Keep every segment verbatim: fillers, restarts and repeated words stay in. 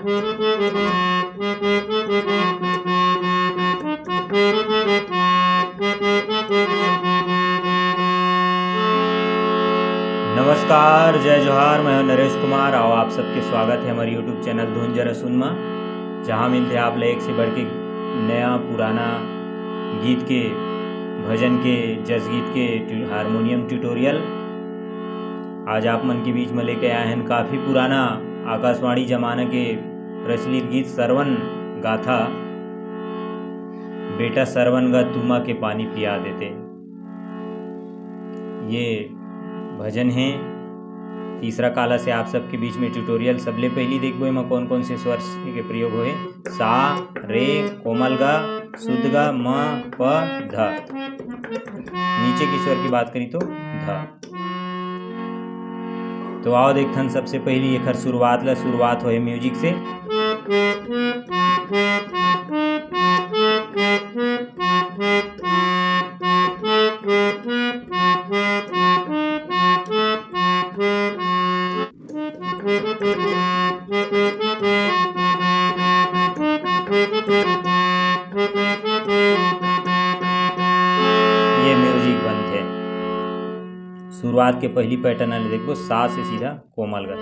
नमस्कार, जय जोहार, मैं हूं नरेश कुमार। अउ आप सबके स्वागत हे हमर YouTube चैनल धुन जरा सुन मा, जहां मिलथे आप ला एक से बढ़ के नया पुराना गीत के, भजन के, जस गीत के ट्यू-, हारमोनियम ट्यूटोरियल। आज आप मन के बीच में लेके आए हन काफी पुराना आकाशवाणी जमाना के प्रचलित गीत सरवन गाथा, बेटा सरवन गा तुमा के पानी पिया देते। ये भजन हे तीसरा काला से आप सबके बीच में ट्यूटोरियल। सबले पहली देखबो एमा कौन कौन से स्वर के प्रयोग होए। सा, रे, कोमल गा, शुद्ध गा, म, प, ध। नीचे की स्वर की बात करी तो ध। तो आओ देखथन सबसे पहली एखर शुरुआत ला। शुरुआत होए म्यूजिक से। ये म्यूजिक बनथे। शुरुआत के पहली पैटर्न ला देखबो, सा से सीधा कोमल गा,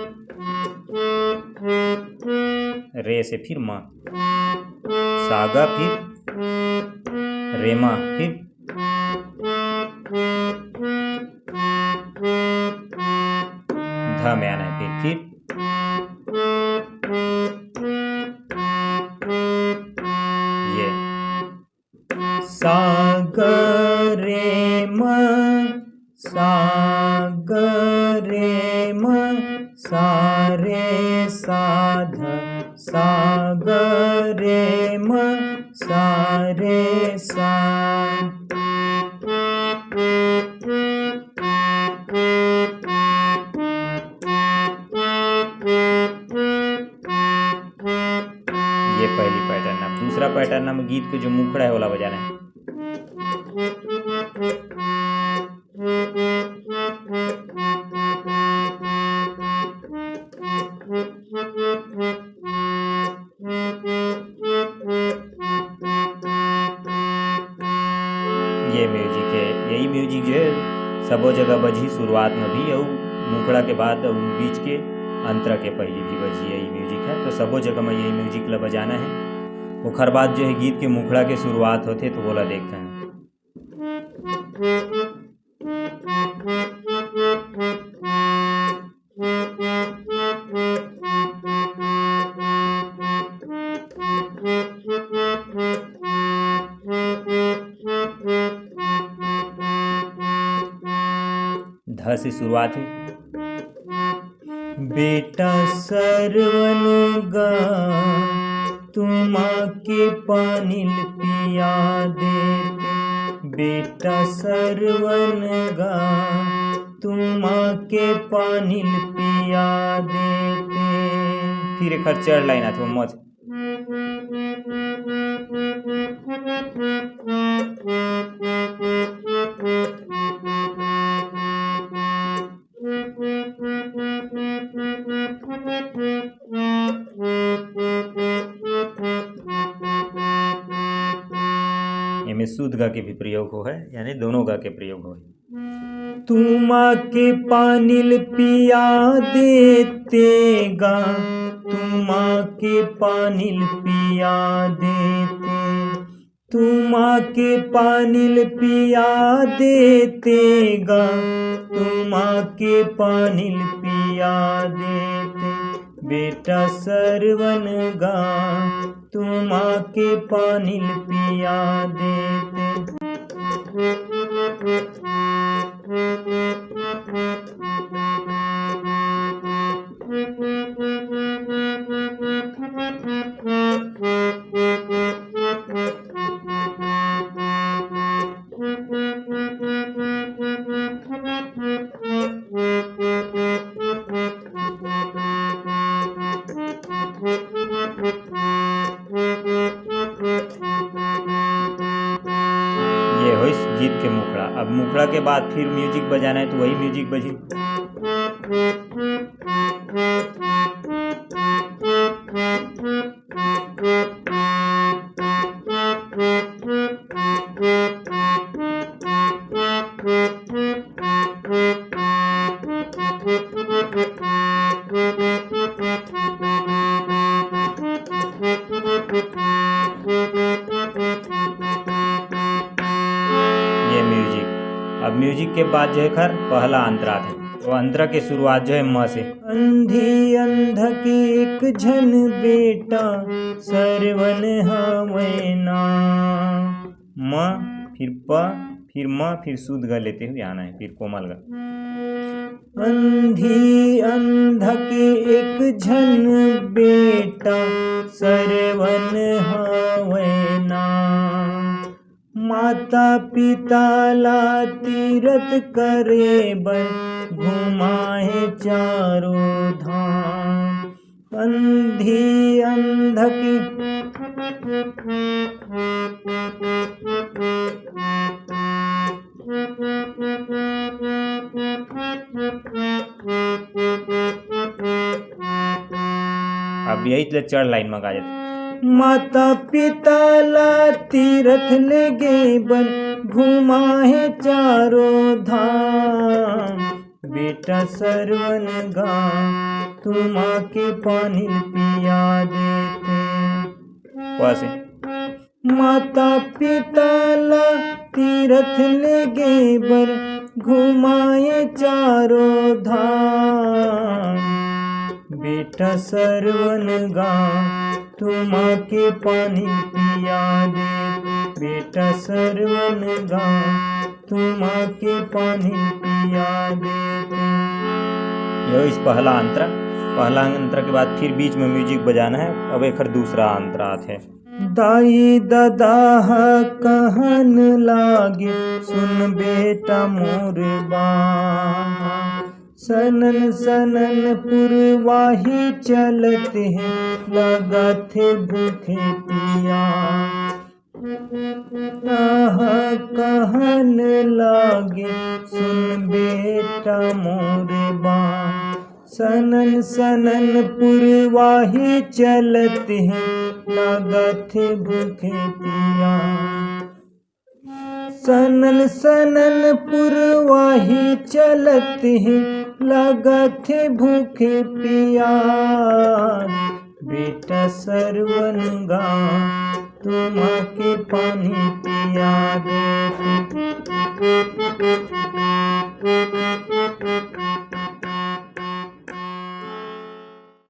रे से फिर म, सा गा, फिर रे म, फिर ध में आना है, फिर, फिर ये सा ग रे म, सा ग रे म, सा रे सा ध, सा ग रे म, सा रे सा। ये पहली पैटर्न। अब दूसरा पैटर्न में गीत के जो मुखड़ा है, ओला बजाना है। ये म्यूजिक है, यही म्यूजिक जो है सबो जगह बजही, शुरुआत में भी, अउ मुखड़ा के बाद, अउ बीच के अंतरा के पहली भी बजही, यही म्यूजिक है। तो सबो जगह में यही म्यूजिक ला बजाना है। ओखर बाद जो है गीत के मुखड़ा के शुरुआत होथे, तो ओला देखथन। ध से शुरुआत है। बेटा सरवन गा, तुमा के पानी ल पिया देते। बेटा सरवन गा, तुमा के पानी ल पिया देते। फिर एक चढ़ लाइन आथे, मस्त। एमे शुद्ध ग के भी प्रयोग हो है, यानी दोनों ग के प्रयोग हो है। तुमा के पानी ल पिया देते गा, तुमा के पानी ल पिया देते, तुमा के पानी ल पिया देते गा, तुमा के पानी ल पिया देते। बेटा सरवन गा, तुमा के पानी ल पिया देते। ये होइस गीत के मुखड़ा। अब मुखड़ा के बाद फिर म्यूजिक बजाना है, तो वही म्यूजिक बजी। म्यूजिक के बाद जो है एखर पहला अंतरा आथे। तो अंतरा के शुरुआत जो है म से। अंधी अंध के एक झन बेटा सरवन हवय ना। म, फिर प, फिर म, फिर शुद्ध ग लेते हुए आना है, फिर कोमल ग। अंधी अंध के एक झन बेटा सरवन हवय ना। माता पिता ला तीरथ करे बर घुमाए चारों धाम। अंधी अंध के अब यही ले चढ़ लाइन में गा जाते। माता पिता ला तीरथ ले गे बर घुमाए चारों धाम। बेटा सरवन गा तुमा के पानी पिया देते। वैसे माता पिता ला तीरथ ले गे बर घुमाए चारों धाम। बेटा सरवन गा तुमा के पानी पिया दे। बेटा सरवन गा तुमा के पानी पिया दे। यह इस पहला अंतरा। पहला अंतरा के बाद फिर बीच में म्यूजिक बजाना है। अब एखर दूसरा अंतरा आथे। दाई ददा ह कहन लागे, सुन बेटा मोर बात। सनन सनन पुरवाही चलत हे, लगत हे भूखे पिया। आह कहन लागे, सुन बेटा मोर बात। सनन सनन पुरवाही चलत हे, लागत हे भूखे पिया। सनन सनन पुरवाही चलत हे, लागत हे भूखे पिया। बेटा सरवन गा तुमा के पानी पिया दे।